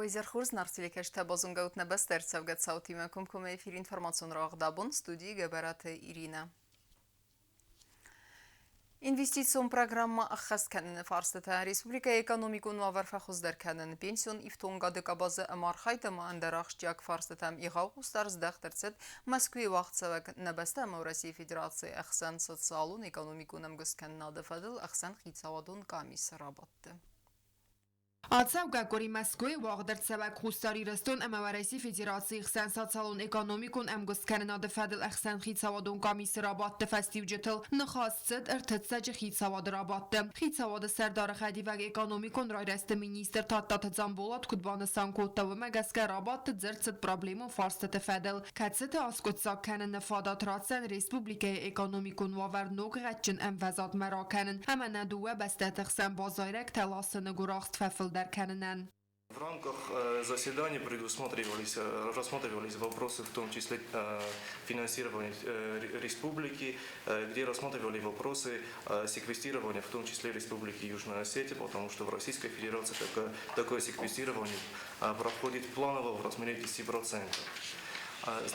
Уӕ хорз, нарты телекӕсджытӕ, базонгӕ ут нӕ бӕстӕ ӕрцӕугӕ цаутимӕ комкоммӕ эфир информацион рауагъд абон, студийы Гӕбӕраты Иринӕ. Инвестицион программӕ ӕххӕст кӕныны фарстытӕ, республикӕйы экономикон уавӕр фӕхуыздӕр кӕнын, пенсион ифтонгады къабазы ӕмархайд ӕмӕ ӕндӕр ахсджиаг фарстытӕм егъау хъусдард здӕхт ӕрцыд Мӕскуыйы уагъдцӕуӕг нӕ бӕстӕ ӕмӕ Уӕрӕсейы Федерацийы ӕхсӕн социалон-экономикон ӕмгуысткӕнынады фӕдыл ӕхсӕнхицауадон къамисы рабадты. Ацӕугӕ къуыри Мӕскуыйы уагъд ӕрцӕуӕг Хуссар Ирыстон ӕмӕ Уӕрӕсейы Федерацийы хсӕн социалон-экономикон ӕмгуысткӕнынады фӕдыл ӕхсӕнхицауадон къамисы рабадты фӕстиуджытыл ныхас цыд ӕртыццӕджы хицауады рабадты. Хицауады сӕрдары хӕдивӕг экономикон райрӕзты министр Тадтаты Дзамболат куыд банысан кодта, уымӕ гӕсгӕ рабадты дзырд цыд проблемон фарстыты фӕдыл, кӕцыты аскъуыддзаг кӕныны фадат ратдзӕн республикӕйы экономикон уавӕр ног гъӕдджын ӕмвӕзадмӕ ракӕнын ӕмӕ нӕ дыууӕ бӕстӕты хсӕн базайрӕгтӕ ласыны гуырахст фӕфылдӕр кӕнынӕн. В рамках заседания предусматривались, рассматривались вопросы, в том числе финансирования республики, где рассматривали вопросы секвестирования, в том числе Республики Южная Осетия, потому что в Российской Федерации такое секвестирование проходит планово в размере 10%.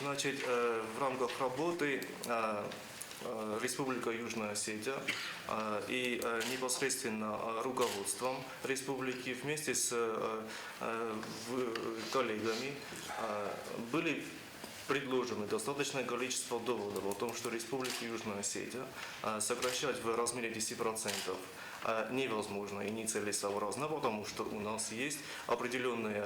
Значит, в рамках работы Республика Южная Осетия и непосредственно руководством республики вместе с коллегами были предложены достаточное количество доводов о том, что Республика Южная Осетия сокращать в размере 10% невозможно и нецелесообразно, потому что у нас есть определенные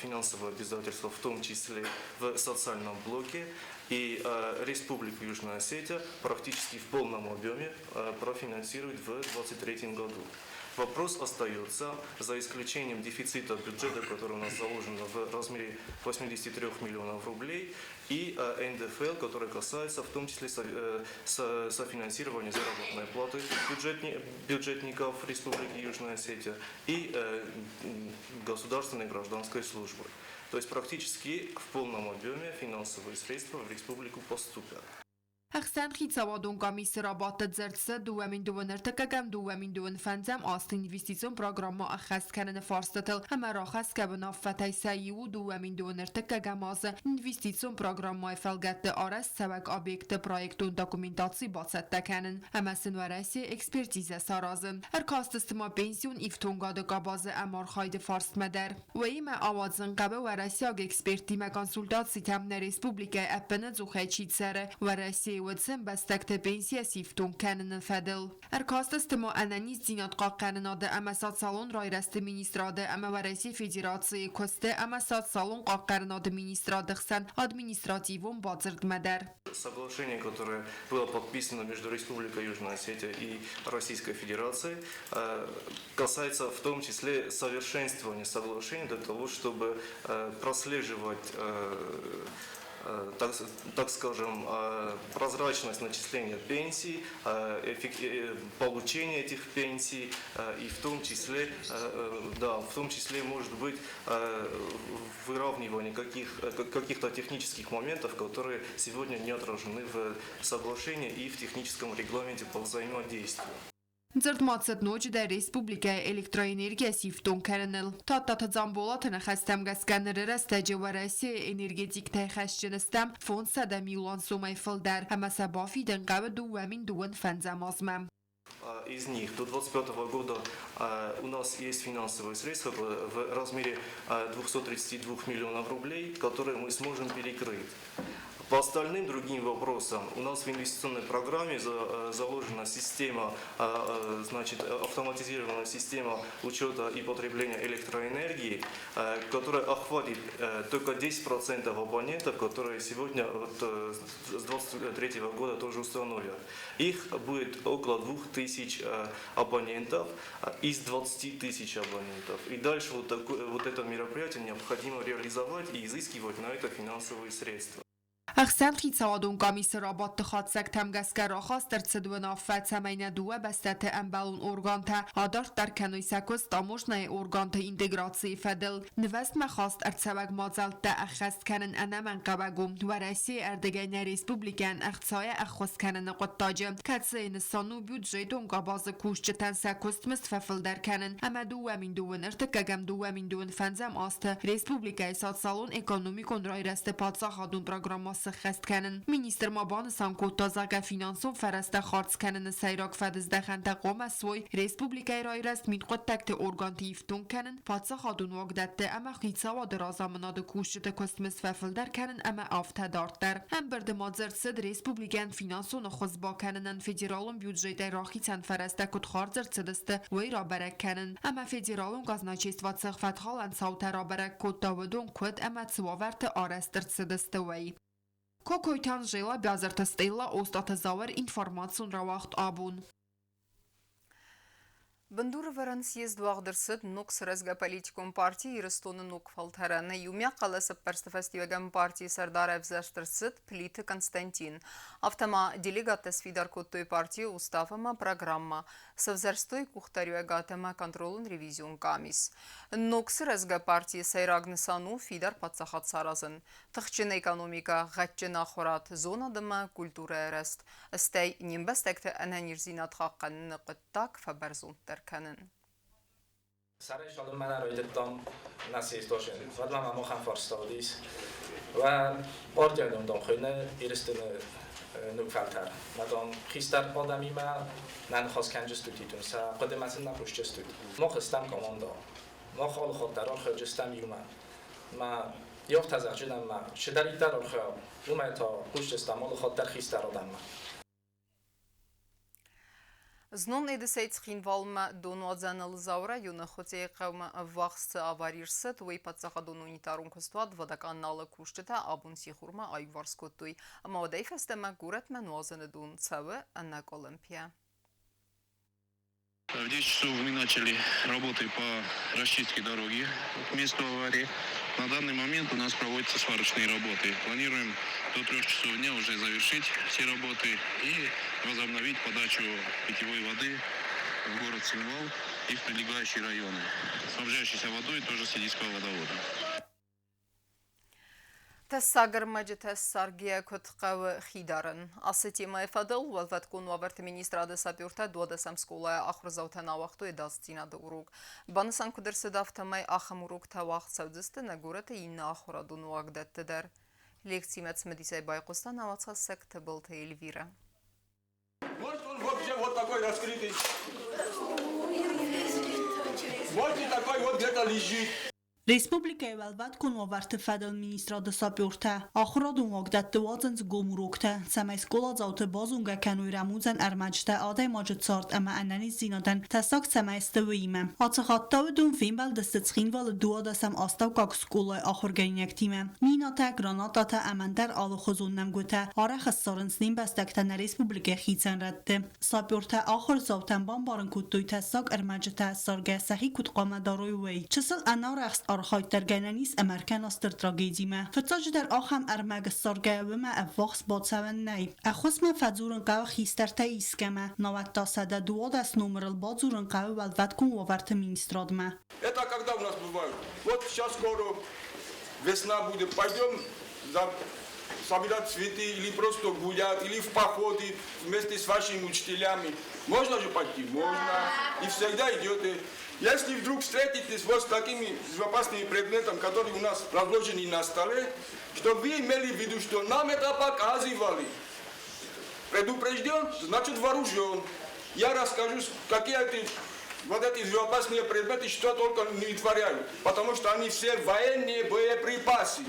финансовые обязательства, в том числе в социальном блоке, и Республика Южная Осетия практически в полном объеме профинансирует в 2023 году. Вопрос остается, за исключением дефицита бюджета, который у нас заложен в размере 83 миллионов рублей, и НДФЛ, который касается в том числе софинансирования заработной платы бюджетников Республики Южная Осетия и государственной гражданской службы. То есть практически в полном объеме финансовые средства в республику поступят. Ӕхсӕнхицауадон къамисы рабадты дзырд цыд 2021-ӕм 2025 азты инвестицион программӕ ӕххӕст кӕныны фарстытыл ӕмӕ рахӕсгӕ уынаффӕтӕй сӕ иу у 2021 азы инвестицион программӕйы фӕлгӕтты арӕзт цӕуӕг объектты проектон документаци бацӕттӕ кӕнын ӕмӕ сын Уӕрӕсе экспертизӕ саразын. Ӕркастысты ма пенсион ифтонгады къабазы ӕмархайды фарстмӕ дӕр. Уыимӕ ауадзын хъӕуы уӕрӕсейаг эксперттимӕ консультацитӕ нӕ республикӕйы ӕппынӕдзухӕй чи цӕры, Уӕрӕсейы уыцы ӕмбӕстӕгты пенсийӕ сифтонг кӕныны фӕдыл. Ӕркастысты ма ӕнӕниздзинад хъахъхъӕнынады ӕмӕ социалон райрӕзты министрады ӕмӕ Уӕрӕсейы Федерацийы куысты ӕмӕ социалон хъахъхъӕнынады министрады хсӕн административон бадзырдмӕ дӕр. Соглашение, которое было подписано между Республикой Южная Осетия и Российской Федерацией, касается в том числе совершенствования соглашения для того, чтобы прослеживать, так скажем, прозрачность начисления пенсий, получения этих пенсий, и в том числе, да, в том числе может быть выравнивание каких-то технических моментов, которые сегодня не отражены в соглашении и в техническом регламенте по взаимодействию. Дзырд ма цыд ноджыдӕр республикӕйы электроэнергийӕ сифтонг кӕныныл. Тадтаты Дзамболаты ныхӕстӕм гӕсгӕ ныры рӕстӕджы Уӕрӕсейы энергетиктӕй хӕсджын стӕм 500 милуан сомӕй фылдӕр ӕмӕ сӕ бафидын хъӕуы 2025 азмӕ. Из них до 2025 года у нас есть финансовые средства в размере 232 миллионов рублей, которые мы сможем перекрыть. По остальным другим вопросам у нас в инвестиционной программе заложена система, значит, автоматизированная система учета и потребления электроэнергии, которая охватит только 10% абонентов, которые сегодня вот, с 2023 года тоже установят. Их будет около 2000 абонентов из 20 тысяч абонентов. И дальше вот, такое, вот это мероприятие необходимо реализовать и изыскивать на это финансовые средства. Ӕхсӕнхицауадон къамисы рабадты хатдзӕгтӕм гӕсгӕ рахаст ӕрцыд уынаффӕ, цӕмӕй нӕ дыууӕ бӕстӕты ӕмбӕлон органтӕ адарддӕр кӕной сӕ куыст таможнӕйы органты интеграцийы фӕдыл. Нывӕзтмӕ хаст ӕрцӕуӕг мадзӕлттӕ ӕххӕст кӕнын ӕнӕмӕнгхъӕуӕг у Уӕрӕсейы ӕрдыгӕй нӕ республикӕйӕн ӕхцайӕ ӕххуыс кӕныны хъуыддаджы, кӕцыйы нысан у бюджетон къабазы кусджытӕн сӕ куыстмызд фӕфылдӕр кӕнын ӕмӕ 2002 ӕртыккӕгӕм 2025 азты республикӕйы социалон-экономикон райрӕзты паддзахадон программӕ сыххӕст кӕнын. Министр ма банысан кодта, зӕгъгӕ, финансон фӕрӕзтӕ хардз кӕныны сӕйраг фӕдыздӕхӕнтӕ хъуамӕ суой республикӕйы райрӕзт мидхъуыддӕгты органты ифтонг кӕнын, паддзахадон уагдӕтты ӕмӕ хицауады разамынады кусджыты куыстмызд фӕфылдӕр кӕнын ӕмӕ афтӕ дарддӕр. Ӕмбырды ма дзырд цыд республикӕйӕн финансон ӕххуыс бакӕнынӕн федералон бюджетӕй рахицӕн фӕрӕзтӕ куыд хардз ӕрцыдысты, уый рабӕрӕг кӕнын. Ӕмӕ федералон казначейство цых фӕтхалӕн цаутӕ рабӕрӕг кодта, уыдон куыд ӕмӕ цы уавӕрты арӕзт ӕрцыдысты, уый. Кокойты Анжела, Бязырты Стелла, Остъаты Зауыр информацион рауагъд абон. Бындурӕвӕрӕн съезд уагъд ӕрцыд ног сырӕзгӕ политикон парти Ирыстоны ног фӕлтӕрӕны. Иумиаг хъӕлӕсӕппӕрсты фӕстиуӕгӕн партийы сӕрдар ӕвзӕрст ӕрцыд Плиты Константин. Афтӕ ма делегаттӕ сфидар кодтой партийы устав ӕмӕ программӕ, сӕвзӕрстой къухдариуӕгад ӕмӕ контролон-ревизион къамис. Ног сырӕзгӕ партийы сӕйраг нысан у фидар паддзахад саразын, тыхджын экономикӕ, гъӕдджын ахуырад, зонад ӕмӕ культурӕйы рӕзт, стӕй не мбӕстӕгты ӕнӕниздзинад хъахъхъӕныны хъуыддаг фӕбӕрзонддӕр кӕнын. Сарӕзтадон мӕнӕ райдыдтам нӕ съездошен. Уӕдмӕ мӕм ахӕм фарста уыдис. Уӕ партиадон дам хуыйны Ирыстоны ног фӕлтӕр. Мӕ дам хистӕр адӕмимӕ нӕ ныхас кӕнджыстут итун, сӕ хъуыдымӕ сын нӕ хъусджыстут. Мах стӕм командӕ. Мах алы хатт дӕр архайджыстӕм иумӕ. Мӕ йӕ зӕгъджынӕн мӕ чидӕриддӕр архайа, уымӕй та хъусджыстӕм алы хатт дӕр хистӕр адӕммӕ. Знон Эдисӕй Цхинвалмӕ донуадзӕныл Дзауы районы Хуыцъейы хъӕумӕ ӕввахс цы авари рцыд, уый паддзахадон унитарон куыстуат Водоканал-ы кусджытӕ абон сихормӕ аиуварс кодтой ӕмӕ уӕдӕй фӕстӕмӕ горӕтмӕ нуазыны дон цӕуы ӕнӕкъуылымпыйӕ. В 10 часов мы начали работы по расчистке дороги к месту аварии. На данный момент у нас проводятся сварочные работы. Планируем до 3 часов дня уже завершить все работы и возобновить подачу питьевой воды в город Цхинвал и в прилегающие районы, снабжающейся водой тоже с Сидийского водовода. Тӕссаг ӕрмӕджытӕ ссаргӕйӕ куыд хъӕуы хи дарын? Ацы темӕйы фӕдыл Уӕлвӕткон уавӕрты министрады сапертӕ дуадӕсӕм скъолайы ахуырдзаутӕн ауагътой ӕдасдзинады урок. Банысан куыд ӕрцыд, афтӕмӕй ахӕм уроктӕ уагъд цӕудзысты нӕ горӕты иннӕ ахуырадон уагдӕтты дӕр. Лекцимӕ цымыдисӕй байхъуыста нӕ уацхӕссӕг Тыбылты Эльвирӕ. Может, он вообще вот такой раскрытый. Может, и такой вот где-то лежит. Республикӕйы Уӕлвӕткон уавӕрты фӕдыл министрады сапертӕ ахуырадон уагдӕтты уадзынц гом уроктӕ, цӕмӕй скъоладзауты базонгӕ кӕной рӕмудзӕн ӕрмӕджытӕ адӕймаджы цард ӕмӕ ӕнӕниздзинадӕн тӕссаг цӕмӕй сты, уыимӕ. Ацы хатт та уыдон фембӕлдысты Цхинвалы 12-ӕм астӕуккаг скъолайы ахуыргӕнинӕгтимӕ. Минатӕ, гранататӕ ӕмӕ ӕндӕр алыхуызон нӕмгуытӕ арӕх ссарынц не мбӕстӕгтӕ нӕ республикӕйы хицӕн рӕтты. Сапертӕ ахуырдзаутӕн бамбарын кодтой тӕссаг ӕрмӕджытӕ ссаргӕ сӕхи куыд хъуамӕ дарой, уый. Чысыл ӕнарӕхст архайд дӕр гӕнӕн ис ӕмӕ ӕркӕна стыр трагедимӕ. Фыццаджыдӕр ахӕм ӕрмӕг ссаргӕ уымӕ ӕввахс бацӕуӕн нӕй. Ӕххуысмӕ фӕдзурын хъӕуы хистӕртӕй искӕмӕ, науӕд та 112 номырыл бадзурын хъӕуы уӕлвӕткон уавӕрты министрадмӕ. Это когда у нас бывает? Вот сейчас скоро весна будет, пойдем за собирать цветы или просто гулять, или в походы вместе с вашими учителями. Можно же пойти? Можно. И всегда идете. Если вдруг встретитесь вот с такими безопасными предметами, которые у нас разложены на столе, чтобы вы имели в виду, что нам это показывали. Предупрежден, значит вооружен. Я расскажу, какие эти, вот эти безопасные предметы, что только не вытворяют. Потому что они все военные боеприпасы.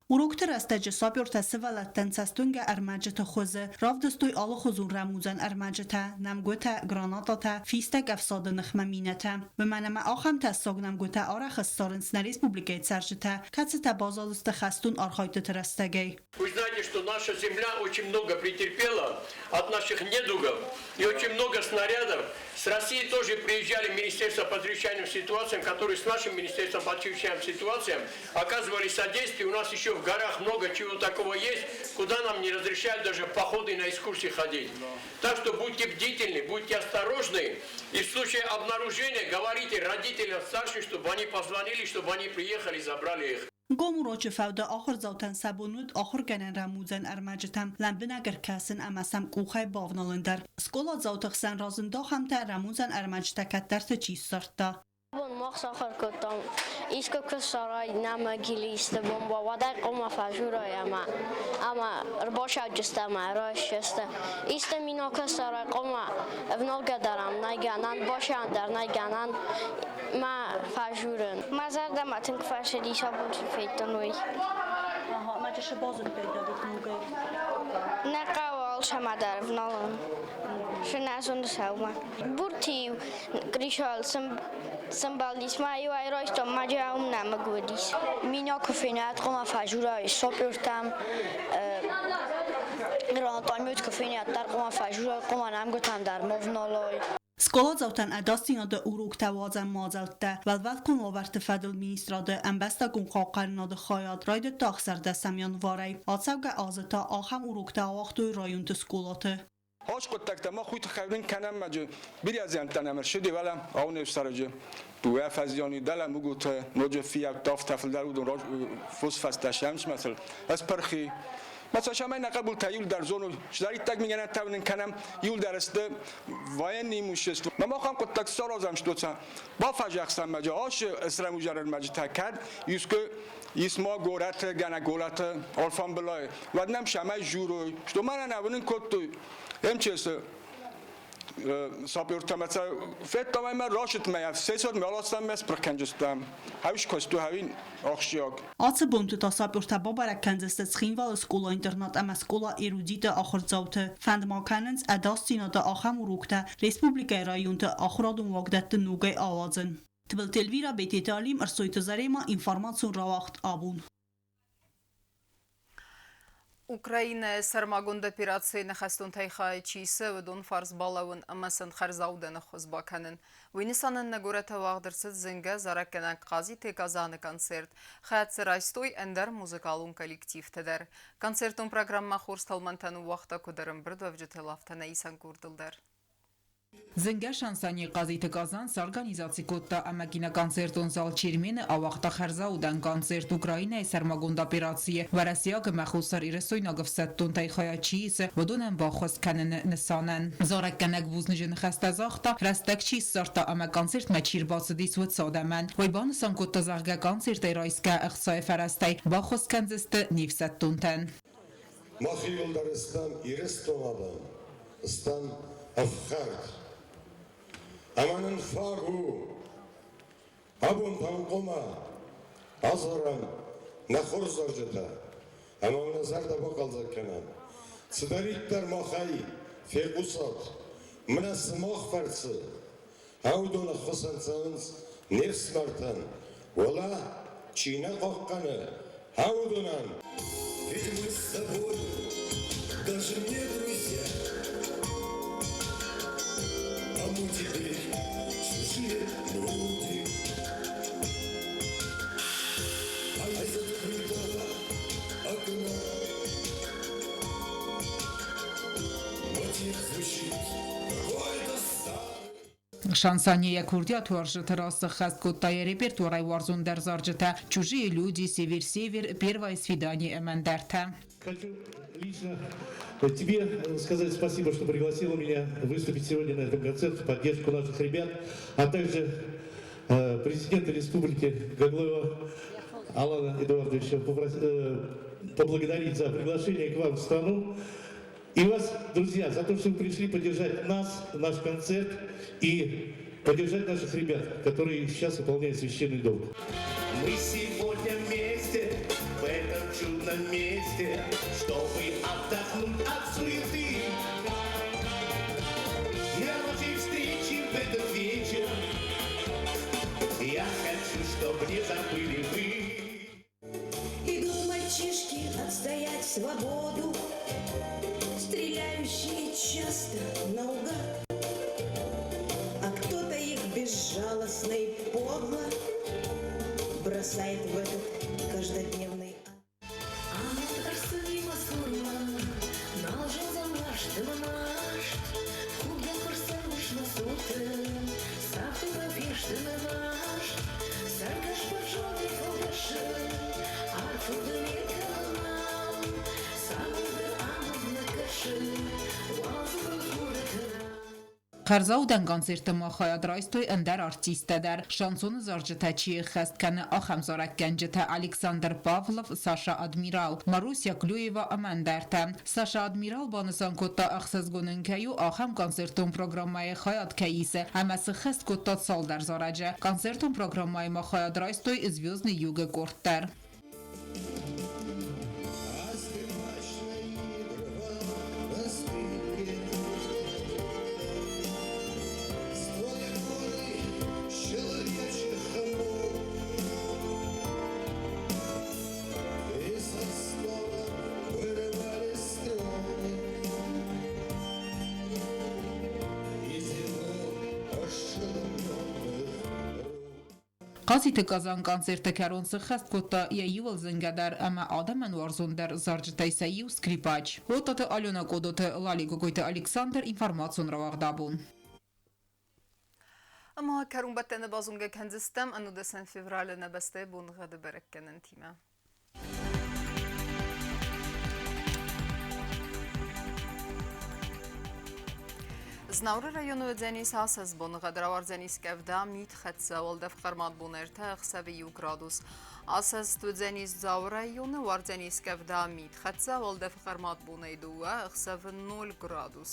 Урокты рӕстӕджы сапертӕ сывӕллӕттӕн цӕстуынгӕ ӕрмӕджыты хуызы равдыстой алыхуызон рӕмудзӕн ӕрмӕджытӕ, нӕмгуытӕ, гранататӕ, фистӕг ӕфсады ныхмӕ минӕтӕ. Уымӕн ӕмӕ ахӕм тӕссаг нӕмгуытӕ арӕх ссарынц нӕ республикӕйы цӕрджытӕ, кӕцытӕ баззадысты хӕстон архайдтыты рӕстӕгӕй. Узнать знаете, что наша земля очень много претерпела от наших недугов и очень много снарядов. С России тоже приезжали Министерство по чрезвычайным ситуациям, которые с нашим Министерством по чрезвычайным ситуациям оказывали содействие. У нас еще в горах много чего такого есть, куда нам не разрешают даже в походы на экскурсии ходить. Так что будьте бдительны, будьте осторожны. И в случае обнаружения говорите родителям старшим, чтобы они позвонили, чтобы они приехали и забрали их. Гом урочы фӕуды ахуырдзаутӕн сӕ бон уыд ахуыргӕнӕн рӕмудзӕн ӕрмӕджытӕм лӕмбынӕг ӕркӕсын ӕмӕ сӕм къухӕй бавналын дӕр. Скъоладзауты хсӕн разынд ахӕмтӕ, рӕмудзӕн ӕрмӕджытӕ кӕддӕрты чи ссардта. Абон мах сахуыр кодтам, искуы куы ссарай нӕмыг или исты бомбӕ, уӕд ӕй хъуамӕ фӕжурай ӕмӕ ӕмӕ ӕрбасӕвджысты ӕмӕ ӕрӕссысты. Исты мина куы ссарай, хъуамӕ ӕвналгӕ дӕр ӕм нӕй гӕнӕн, басӕн дӕр нӕй гӕнӕн мӕ фӕжурын. Мӕ зӕрдӕмӕ тынг фӕцыдис, абон цы федтон, уый. Ӕмӕ цы базыдтай Давид ногӕй? Нӕ хъӕуы алцӕмӕ дӕр ӕвналын. Сынӕзоны сӕумӕ. Бурти Гришал сымбӕлдис ма иу ӕй райстон, ма джаум нӕмыг уыдис. Меня куы фенӕт, хъуамӕ фӕжурай сопертӕм, гранатомет куы фенӕт дӕр хъуамӕ фӕжурай, хъуамӕ нӕмгуытӕм дӕр ма вналой. Скъоладзаутӕн ӕдасдзинады уроктӕ уадзӕн мадзӕлттӕ Уӕлвӕткон уавӕрты фӕдыл министрады ӕмбӕстагон хъахъхъӕнынады хайад райдыдта 16 январӕй. Ацӕугӕ азы та ахӕм уроктӕ ауагътой районты скъолаты. Хорз хъуыддӕгтӕ мах уый тыххӕй нын кӕнӕм маджы бирӕ зиӕнттӕ нӕм ӕрцыди, уӕлӕ Аунеу-сӕрӕджы дыууӕ фӕзианы дӕлӕ Мугуты ноджы фиййӕуттӕ афтӕ фылдӕр уыдон фос фӕстӕ сӕмсмӕсыл ӕз пырхи. Ма цасамӕй нӕ хъӕбултӕ иуылдӕр зоной, цыдӕриддӕр мигӕнӕнтӕ нын кӕнӕм, иуылдӕр сты военный имущество. Ма махӕн хъуыддаг саразӕм, что сӕ бафӕзӕхсӕм маджы ашы срӕмузӕрӕн маджытӕ кӕд искуы ис ма горӕты, гӕнӕ горӕты алфамбылай, уӕд нӕм сӕмӕй журой, что мӕнӕ нӕ уынын кодтой МЧС-ы сапертӕ федтам ӕмӕ рашыдмӕ сесод мӕластам мӕ спырхкӕнджыстӕм. Хӕвис куысту хӕвин ахсджиаг. Ацы бонты та сапертӕ бабӕрӕг кӕндзысты Цхинвалы скъола-интернат ӕмӕ скъола-эрудиты ахуырдзауты. Фӕнд ма кӕнынц ӕдасдзинады ахӕм уроктӕ республикӕйы районты ахуырадон уагдӕтты ногӕй ауадзын. Тыбылты Эльвира, Бететы Алим, Ӕрсойты Зарема, информацион рауагъд «Абон». Украинӕйы сӕрмагонд операцийы ныхӕстонтӕй хай чи исы, уыдон фарс балӕууын ӕмӕ сын хӕрзаудӕн ӕххуыс бакӕнын. Уый нысанӕн нӕ горӕты уагъд ӕрцыд зынгӕ зарӕггӕнӕг Хъазиты Казаны концерт. Хӕццӕ райстой ӕндӕр музыкалон коллективтӕ дӕр. Концертон программӕ хорз тӕлмӕнтӕ ныууагъта куыд ӕрӕмбырдуӕвджытыл, афтӕ нӕ исӕн къордыл дӕр. Зынгӕ шансони Хъазиты Казан сорганизаци кодта ӕмӕ киноконцертон зал Чермены ауагъта хӕрзаудӕн концерт Украинӕйы сӕрмагонд операцийы уӕрӕсейаг ӕмӕ хуссарирыстойнаг ӕфсӕддонтӕй хайад чи исы, уыдонӕн баххуыс кӕныны нысанӕн. Зарӕггӕнӕг бузныджы ныхӕстӕ загъта, рӕстӕг чи ссардта ӕмӕ концертмӕ чи рбацыдис, уыцы адӕмӕн. Уый банысан кодта, зӕгъгӕ, концертӕй райсгӕ ӕхцайы фӕрӕзтӕй баххуыс кӕндзысты не фсӕддонтӕн. Мах иууылдӕр стӕм Ирыстон адӕм, стӕм ӕфхӕрд. Ӕмӕ нын фаг у, абон та хъуамӕ азарӕм нӕ хорз зарджытӕ ӕмӕ нӕ зӕрдӕ бахъӕлдзӕг кӕнӕм. Цыдӕриддӕр махӕй фехъусат, мӕнӕ сымах фӕрцы, уыдон ӕххуысӕн цӕуынц не фсымӕртӕн, уӕлӕ чи нӕ хъахъхъӕны, уыдонӕн. Ведь мы с тобой даже не друзья, а мы теперь чужие люди. А из открытого окна мотив звучит какой-то старый. Шансонье курдиатуарзджыты рацыххӕст кодта йӕ репертуарӕй уарзондӕр зарджытӕ «Чужие люди», «Север-север», «Первое свидание» ӕмӕ ӕндӕртӕ. Хочу лично тебе сказать спасибо, что пригласила меня выступить сегодня на этом концерте, в поддержку наших ребят, а также президента республики Гаглоева Алана Эдуардовича поблагодарить за приглашение к вам в страну. И вас, друзья, за то, что вы пришли поддержать нас, наш концерт и поддержать наших ребят, которые сейчас выполняют священный долг. Мы сегодня вместе в этом чудном месте, чтобы отдохнуть от суеты. Для нашей встречи в этот вечер я хочу, чтобы не забыли вы. Идут мальчишки отстоять. свободу, стреляющие часто наугад, а кто-то их безжалостно и подло бросает в этот каждодневный Хӕрзаудӕн концерты ма хайад райстой ӕндӕр артисттӕ дӕр. Шансоны зарджытӕ чи ӕххӕст кӕны, ахӕм зарӕггӕнджытӕ Александр Павлов, Саша Адмирал, Маруся Клюева ӕмӕ ӕндӕртӕ. Саша Адмирал банысан кодта, ӕхсызгон ын кӕй у, ахӕм концертон программӕйы хайад кӕй исы, ӕмӕ сыххӕст кодта цалдӕр зарӕджы. Концертон программӕйы ма хайад райстой Звездный юг-ы къорд дӕр. Хъазиты Казан концерты кӕрон сыххӕст кодта йӕ иууыл зынгӕдӕр ӕмӕ адӕмӕн уарзондӕр зарджытӕй сӕ иу скрипач. Отаты Алена Къодоты Лали Гогойты Александр информацион рауагъд абон. Ӕмӕ кӕронбӕттӕны базонгӕ кӕндзыстӕм ӕнудӕсӕн февралы нӕ бӕстӕйы боныгъӕды бӕрӕггӕнӕнтимӕ. Знауыры районы уыдзӕнис ацы боныгъӕд рауардзӕнис къӕвда, мит хӕццӕ, уӕлдӕф хъӕрмад бон ӕртӕ, ӕхсӕвы иу градус. Ацы уыдзӕнис Дзауы районы, уардзӕнис къӕвда, мит хӕццӕ, уӕлдӕф хъӕрмад бонӕй дыууӕ, ӕхсӕвы 0 градус.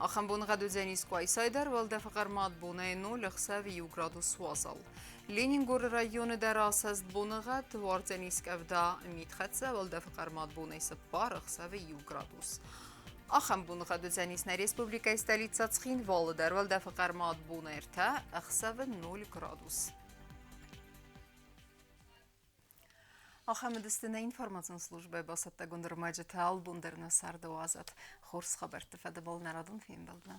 Ахӕм боныгъӕд уыдзӕнис Къуайсайы дӕр, уӕлдӕфы хъӕрмад бонӕй 0, ӕхсӕвы иу градус уазал. Ленингоры районы дӕр асӕст боныгъӕд, уардзӕнис къӕвда, митхӕццӕ, уӕлдӕфы хъӕрмад бонӕй цыппар, ӕхсӕвы иу градус. Ахӕм боныгъӕд уыдзӕнис нӕ республикӕйы столицӕ Цхинвалы дӕр, уӕлдӕфы хъӕрмад бон ӕртӕ, ӕхсӕвы 0 градус. Ахӕм уыдысты нӕ информацион службӕйы бацӕттӕгонд ӕрмӕджытӕ албон дӕр нӕ царды уадзӕт. Хорз хабӕртты фӕдыл нӕ радон фембӕлдмӕ.